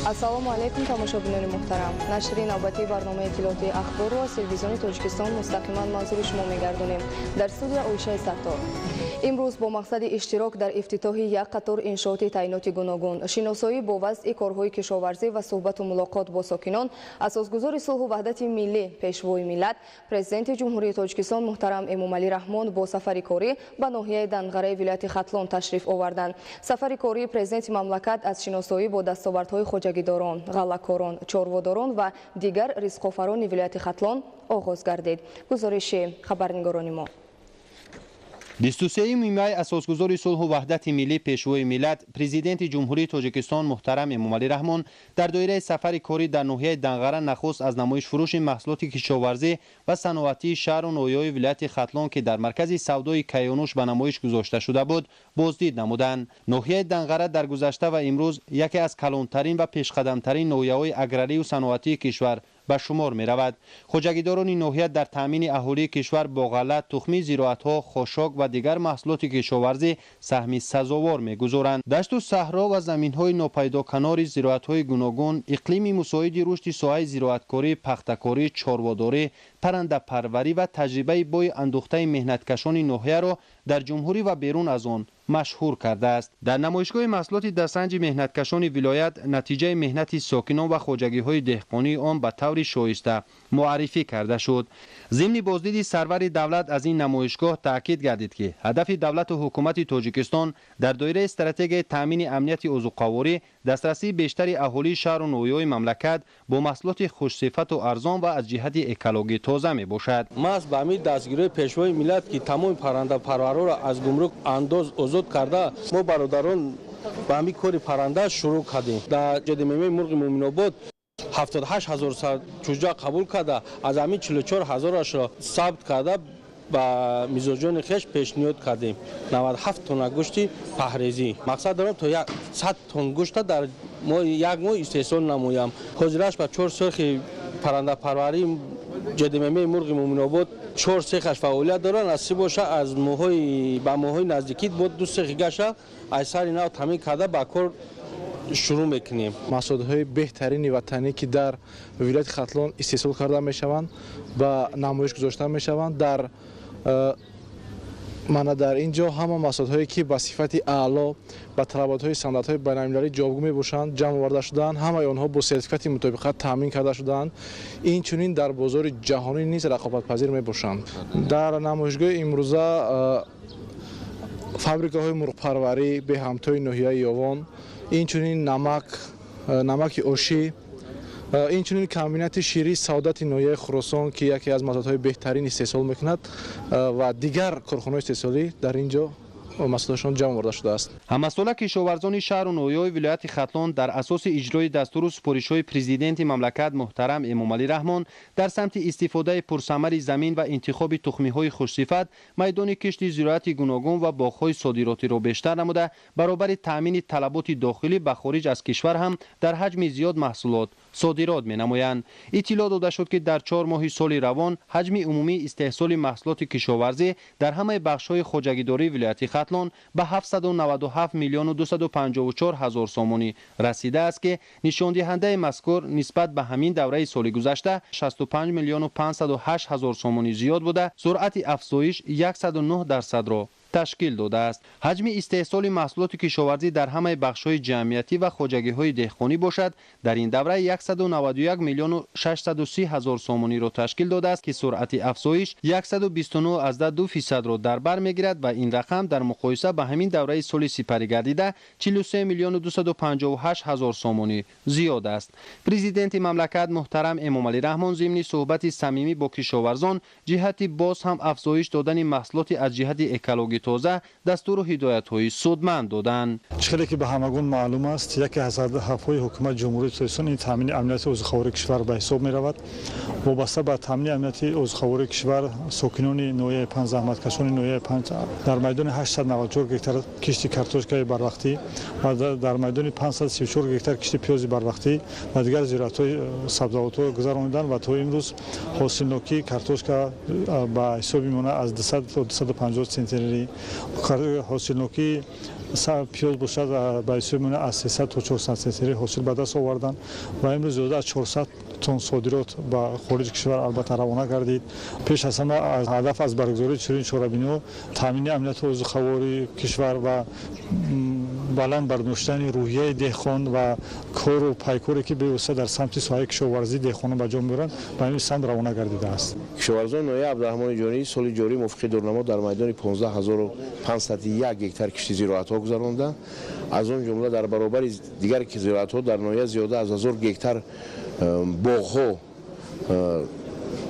Ассалому алайкум, тамошобинони муҳтарам. Нашри навбатии барномаи иттилоотии «Ахборро» аз Телевизиони Тоҷикистон мустақиман манзури шумо мегардонем. Дар студия Оишаи Саттор. Имрӯз бо мақсади иштирок дар ифтитоҳи як қатор иншооти таъиноти гуногун, шиносоӣ бо вазъи корҳои кишоварзӣ ва суҳбату мулоқот бо сокинон, асосгузори сулҳу ваҳдати миллӣ, Пешвои миллат, Президенти Ҷумҳурии Тоҷикистон муҳтарам Эмомалӣ Раҳмон бо сафари корӣ ба ноҳияи Данғараи вилояти Хатлон ташриф оварданд. Сафари кории президенти мамлакат аз шиносоӣ бо дастовардҳои хоҷагидорон, ғаллакорон, чорводорон ва дигар ризқофарони вилояти Хатлон оғоз гардид. Гузориши хабарнигорони мо. 23 май асосгузори сулҳу ваҳдати миллӣ, Пешвои миллат, Президенти Ҷумҳурии Тоҷикистон муҳтарам Эмомалӣ Раҳмон дар доираи сафари корӣ дар ноҳияи Данғара нахуст аз намоишфурӯши маҳсулоти кишоварзӣ ва саноатии шаҳру ноҳияҳои вилояти Хатлон, ки дар маркази савдои Кайонуш ба намоиш гузошта шуда буд, боздид намуданд. Ноҳияи Данғара дар гузашта ва имрӯз яке аз калонтарин ва пешқадамтарин ноҳияҳои аграрию саноатии кишвар ба шумор меравад. Хоҷагидорони ноҳия дар таъмини аҳолии кишвар бо ғалла, тухмии зироатҳо, хошок ва дигар маҳсулоти кишоварзӣ саҳми сазовор мегузоранд. Дашту саҳро ва заминҳои нопайдоканори зироатҳои гуногун, иқлими мусоиди рушди соҳаи зироаткорӣ, пахтакорӣ, чорводорӣ, паррандапарварӣ ва таҷрибаи бои андӯхтаи меҳнаткашони ноҳияро дар ҷумҳурӣ ва берун аз он машҳур кардааст. Дар намоишгоҳи маҳсулоти дастранҷи меҳнаткашони вилоят натиҷаи меҳнати сокинон ва хоҷагиҳои деҳқонии он ба таври шоиста муаррифӣ карда шуд. Зимни боздиди сарвари давлат аз ин намоишгоҳ таъкид гардид, ки ҳадафи давлату ҳукумати Тоҷикистон дар доираи стратегияи таъмини амнияти озуқаворӣ дастрасии бештари аҳолии шаҳру ноҳияҳои мамлакат бо маҳсулоти хушсифату арзон ва аз ҷиҳати экологӣ тоза мебошад. Маҳз ба ҳамин дастгириҳои Пешвои миллат, ки тамоми паррандапарварҳоро аз гумрук андоз озод карда, мо бародарон ба ҳамин кори парранда шурӯъ кардем. Дар ҷадимемаи мурғи Муъминобод 78 000 сар чӯҷа қабул карда, аз ҳамин 44 000-ашро сабт карда, ба мизоҷони хеш пешниҳод кардем. 97 тонна гӯшти паҳрезӣ. Мақсад дорам, то 100 тонн гӯшта дар як моҳ истеҳсол намоям. Ҳозираш ба чор сехи паррандапарварии ҷадимемаи мурғи Муъминобод чор сехаш фаъолият доранд. Насиб боша, аз моҳҳои ба моҳҳои наздикӣ бо ду сехи гаша аз сари нав таъмин карда, ба кор шурӯъ мекунем. Маҳсулотҳои беҳтарини ватанӣ, ки дар вилояти Хатлон истеҳсол карда мешаванд, ба намоиш гузошта мешаванд. Дар мана дар ин ҷо ҳама маҳсулотҳое, ки ба сифати аъло, ба талаботҳои стандартҳои байналмилалӣ ҷавобгӯ мебошанд, ҷамъ оварда шудаанд. Ҳамаи онҳо бо сертификати мутобиқат таъмин карда шудаанд, инчунин дар бозори ҷаҳонӣ низ рақобатпазир мебошанд. Дар намоишгоҳи имрӯза фабрикаҳои мурғпарварӣ беҳамтои ноҳияи Ёвон, инчунин намаки ошӣ, инчунин комбинати ширии Саодати ноҳияи Хуросон, ки яке аз маҳсулотҳои беҳтарин истеҳсол мекунад, ва дигар корхонаҳои истеҳсолӣ дар ин ҷо маҳсулоташон ҷамъ оварда шудааст. Ҳамасола кишоварзони шаҳру ноҳияҳои вилояти Хатлон дар асоси иҷрои дастуру супоришҳои Президенти мамлакат муҳтарам Эмомалӣ Раҳмон дар самти истифодаи пурсамари замин ва интихоби тухмиҳои хушсифат, майдони кишти зироати гуногун ва боғҳои содиротиро бештар намуда, баробари таъмини талаботи дохилӣ ба хориҷ аз кишвар ҳам дар ҳаҷми зиёд маҳсулот содирот менамоянд. Иттилоъ дода шуд, ки дар 4 моҳи соли равон ҳаҷми умумии истеҳсоли маҳсулоти кишоварзӣ дар ҳамаи бахшҳои хоҷагидории вилояти Хатлон ба 797 миллиону 254 ҳазор сомонӣ расидааст, ки нишондиҳандаи мазкур нисбат ба ҳамин давраи соли гузашта 65 миллиону 508 ҳазор сомонӣ зиёд буда, суръати афзоиш 109 дарсадро ташкил додааст. Ҳаҷми истеҳсоли маҳсулоти кишоварзӣ дар ҳамаи бахшҳои ҷамъиятӣ ва хоҷагиҳои деҳқонӣ бошад, дар ин давра 191 миллиону 630 ҳазор сомониро ташкил додааст, ки суръати афзоиш 129,2 фисадро дар бар мегирад ва ин рақам дар муқоиса ба ҳамин давраи соли сипарӣ гардида 43 миллиону 258 ҳазор сомонӣ зиёд аст. Президенти мамлакат муҳтарам Эмомалӣ Раҳмон зимни суҳбати самимӣ бо кишоварзон ҷиҳати боз ҳам афзоиш додани маҳсулоти аз ҷиҳати экологӣ тоза дастуру ҳидоятҳои судманд доданд. Чӣ хеле ки ба ҳамагон маълум аст, яке аз ҳадафҳои ҳукумати Ҷумҳурии Тоҷикистон ин таъмини амнияти озуқавории кишвар ба ҳисоб меравад. Вобаста ба таъмини амнияти озуқавории кишвар, сокинони ноҳияи Панҷ, заҳматкашони ноҳияи Панҷ дар майдони 894 гектар кишти картошкаи барвақтӣ ва дар майдони 534 гектар кишти пиёзи барвақтӣ ва дигар зироатҳои сабзавотҳо гузарониданд ва то имрӯз ҳосилнокии картошка ба ҳисоби миёна аз 200 то 250 центнери, ҳосилнокии Пиёз бошад, ба ҳисоби миёна аз 300 то 400 центнери ҳосил ба даст оварданд ва имрӯз зиёда аз 400 тонн содирот ба хориҷи кишвар албатта равона гардид. Пеш аз ҳама ҳадаф аз баргузории чунин чорабиниҳо таъмини амнияти озуқавории кишвар ва баланд бардоштани рӯҳияи деҳқон ва кору пайкоре ки бевосита дар самти соҳаи кишоварзӣ деҳқонон ба ҷо меоранд, ба ин самт равона гардидааст. Кишоварзони ноҳияи Абдураҳмони Ҷонӣ соли ҷорӣ мувофиқи дурнамо дар майдони 15,501 гектар кишти зироатҳо гузаронда, аз он ҷумла дар баробари дигар зироатҳо дар ноҳия зиёда аз 1000 гектар боғҳо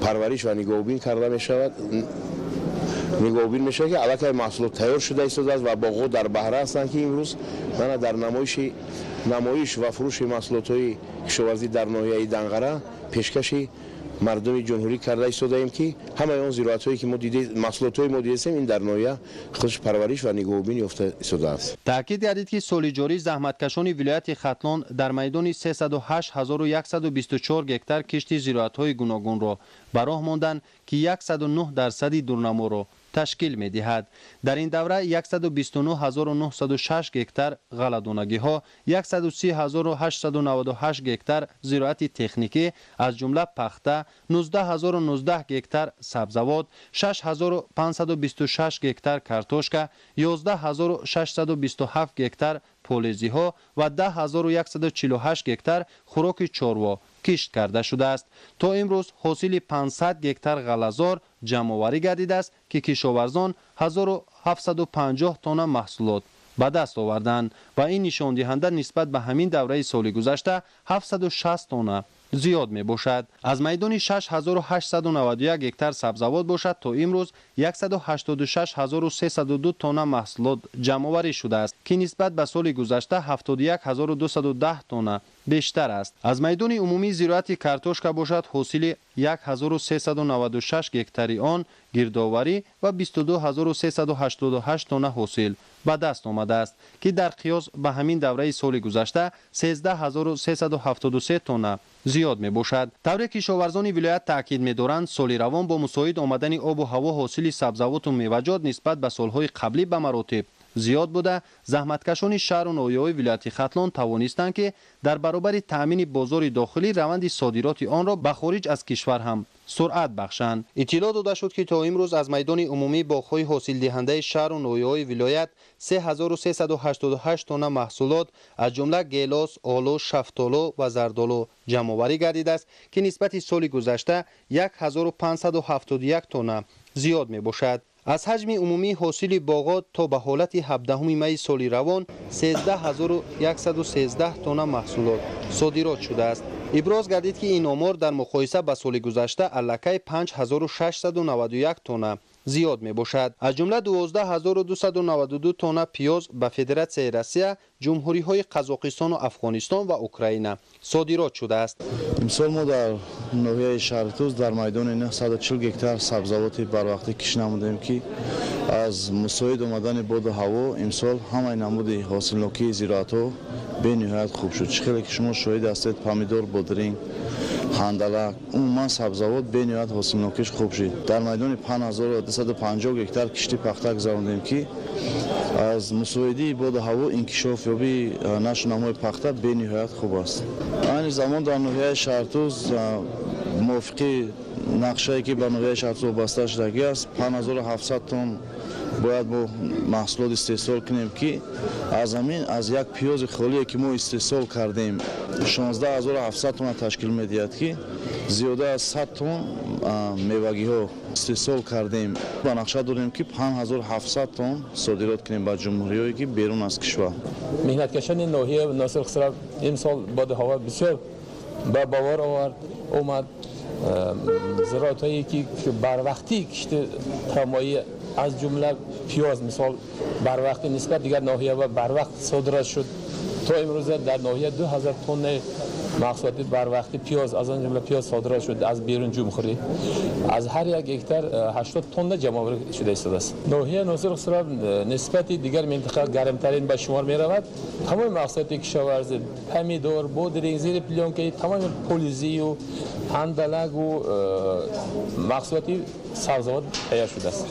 парвариш ва нигоҳубин карда мешавад. Нигоҳубин мешавад, ки аллакай маҳсулот тайёр шуда истодааст ва боғҳо дар баҳра ҳастанд, ки имрӯз мана дар намоиш ва фурӯши маҳсулотҳои кишоварзӣ дар ноҳияи Данғара пешкаши мардуми ҷумҳурӣ карда истодаем, ки ҳамаи он зироатҳое ки мо маҳсулотҳои мо дидастем, ин дар ноҳия худш парвариш ва нигаҳбонӣ ёфта истодааст. Таъкид гардид, ки соли ҷорӣ заҳматкашони вилояти Хатлон дар майдони 308,124 гектар кишти зироатҳои гуногунро ба роҳ монданд, ки 109% дурнаморо ташкил медиҳад. Дар ин давра 129,906 гектар ғалладонагиҳо, 130,898 гектар зироати техникӣ, аз ҷумла пахта, 19,019 гектар сабзавот, 6,526 гектар картошка, 11,627 гектар полезиҳо ва 10,148 гектар хӯроки чорво кишт карда шудааст. То имрӯз ҳосили 500 гектар ғаллазор ҷамъоварӣ гардидааст, ки кишоварзон 1750 тонна маҳсулот ба даст оварданд ва ин нишондиҳанда нисбат ба ҳамин давраи соли гузашта 760 тонна зиёд мебошад. Аз майдони 6891 гектар сабзавот бошад, то имрӯз 186,302 тонна маҳсулот ҷамъоварӣ шудааст, ки нисбат ба соли гузашта 71,210 тонна бештар аст. Аз майдони умумии зироати картошка бошад, ҳосили 1396 гектари он гирдоварӣ ва 22388 тонна ҳосил ба даст омадааст, ки дар қиёс ба ҳамин давраи соли гузашта 13373 тонна зиёд мебошад. Тавре кишоварзони вилоят таъкид медоранд, соли равон бо мусоид омадани обу ҳаво ҳосили сабзавоту меваҷот нисбат ба солҳои қаблӣ ба маротиб зиёд буда, заҳматкашони шаҳру ноҳияҳои вилояти Хатлон тавонистанд, ки дар баробари таъмини бозори дохилӣ раванди содироти онро ба хориҷ аз кишвар ҳам суръат бахшанд. Иттилоъ дода шуд, ки то имрӯз аз майдони умумии боғҳои ҳосилдиҳандаи шаҳру ноҳияҳои вилоят 3388 тонна маҳсулот, аз ҷумла гелос, олу, шафтолу ва зардолу ҷамъоварӣ гардидааст, ки нисбати соли гузашта 1571 тонна зиёд мебошад. Аз ҳаҷми умумии ҳосили боғот то ба ҳолати 17 майи соли равон 13113 тонна маҳсулот содирот шудааст. Иброз гардид, ки ин омор дар муқоиса ба соли гузашта аллакай 5691 тонна зиёд мебошад. Аз ҷумла 12292 тонна пиёз ба Федератсияи Россия, ҷумҳуриҳои Қазоқистону Афғонистон ва Украина содирот шудааст. Имсол мо дар ноҳияи Шаҳритуз дар майдони 940 гектар сабзавоти барвақтӣ кишт намудем, ки аз мусоид омадани боду ҳаво имсол ҳамаи намуди ҳосилнокии зироатҳо бениҳоят хуб шуд. Чӣ хеле ки шумо шоҳид ҳастед, помидор, бодринг, ҳандалак, умуман сабзавот бениҳоят ҳосилнокиш хуб шуд. Дар майдони 5250 гектар кишти пахта гузарондем, ки аз мусоидии боду ҳаво инкишофёбии нашунамои пахта бениҳоят хуб аст. Айни замон дар ноҳияи Шаҳритуз мувофиқи нақшае ки ба ноҳияи Шаҳритуз вобаста шудагӣ аст, 5700 тонн бояд мо маҳсулот истеҳсол кунем, ки аз ҳамин аз як пиёзи холие ки мо истеҳсол кардем 16700 тонна ташкил медиҳад, ки зиёда аз 100 тонн мевагиҳо истеҳсол кардем. Ба нақша дорем, ки 5700 тонн содирот кунем ба ҷумҳуриҳое ки берун аз кишвар. Меҳнаткашони ноҳия Носир Хусрав имсол боду ҳаво бисёр ба бовар овард омад. Зироатҳое ки барвақтӣ кишти тамоӣ, аз ҷумла пиёз, мисол барвақтӣ нисбат дигар ноҳия ва барвақт содирот шуд. То имрӯза дар ноҳия 2000 тонна маҳсулоти барвақтӣ пиёз, аз он ҷумла пиёз содирот шуд аз берун ҷумҳурӣ. Аз ҳар як гектар 80 тонна ҷамъоварӣ шуда истодааст. Ноҳия Носир Хусрав нисбати дигар минтақа гармтарин ба шумор меравад. Тамоми маҳсулоти кишоварзӣ, помидор, бодринг, зери плёнка, тамоми полизию ҳандалагу маҳсулоти сабзавот тайёр шудааст.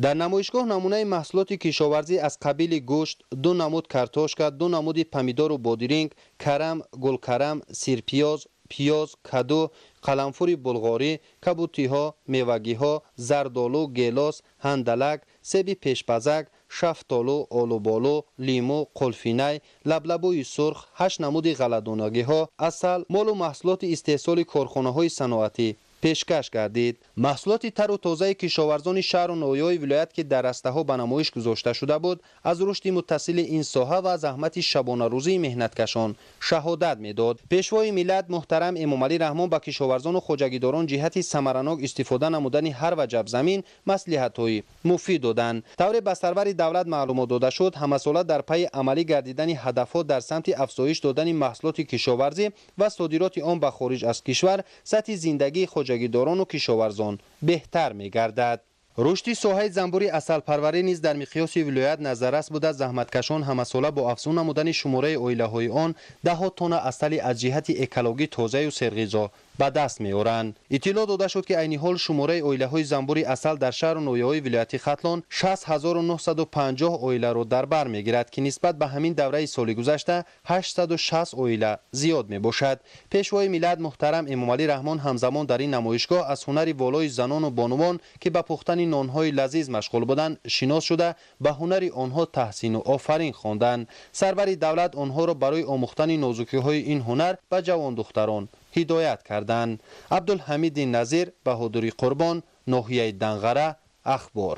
Дар намоишгоҳ намунаи маҳсулоти кишоварзӣ аз қабили гӯшт, ду намуд картошка, ду намуди помидору бодиринг, карам, гулкарам, сирпиёз, пиёз, каду, қаламфури булғорӣ, кабутиҳо, мевагиҳо, зардолу, гелос, ҳандалак, себи пешпазак, шафтолу, олуболу, лимӯ, қулфинай, лаблабӯи сурх, 8 намуди ғалладонагиҳо, асал, молу маҳсулоти истеҳсоли корхонаҳои саноатӣ пешкаш гардид. Маҳсулоти тару тозаи кишоварзони шаҳру ноҳияҳои вилоят, ки дар растаҳо ба намоиш гузошта шуда буд, аз рушди муттасили ин соҳа ва заҳмати шабонарӯзии меҳнаткашон шаҳодат медод. Пешвои миллат муҳтарам Эмомалӣ Раҳмон ба кишоварзону хоҷагидорон ҷиҳати самаранок истифода намудани ҳар ваҷаб замин маслиҳатҳои муфид доданд. Тавре ба сарвари давлат маълумот дода шуд, ҳамасола дар пайи амалӣ гардидани ҳадафҳо дар самти афзоиш додани маҳсулоти кишоварзӣ ва содироти он ба хориҷ аз кишвар сатҳи зиндагии хоҷагидорону кишоварзон беҳтар мегардад. Рушди соҳаи занбури асалпарварӣ низ дар миқёси вилоят назаррас буда, заҳматкашон ҳамасола бо афзун намудани шумораи оилаҳои он даҳҳо тонна асали аз ҷиҳати экологӣ тозаю серғизо ба даст меоранд. Иттилоъ дода шуд, ки айни ҳол шумораи оилаҳои занбури асал дар шаҳру ноҳияҳои вилояти Хатлон 6950 оиларо дар бар мегирад, ки нисбат ба ҳамин давраи соли гузашта 860 оила зиёд мебошад. Пешвои миллат муҳтарам Эмомалӣ Раҳмон ҳамзамон дар ин намоишгоҳ аз ҳунари волои занону бонувон, ки ба пухтани нонҳои лазиз машғул буданд, шинос шуда, ба ҳунари онҳо таҳсину офарин хонданд. Сарвари давлат онҳоро барои омӯхтани нозукиҳои ин ҳунар ба ҷавондухтарон ҳидоят карданд. Абдулҳамиди Назир, Баҳодури Қурбон, ноҳияи Данғара, Ахбор.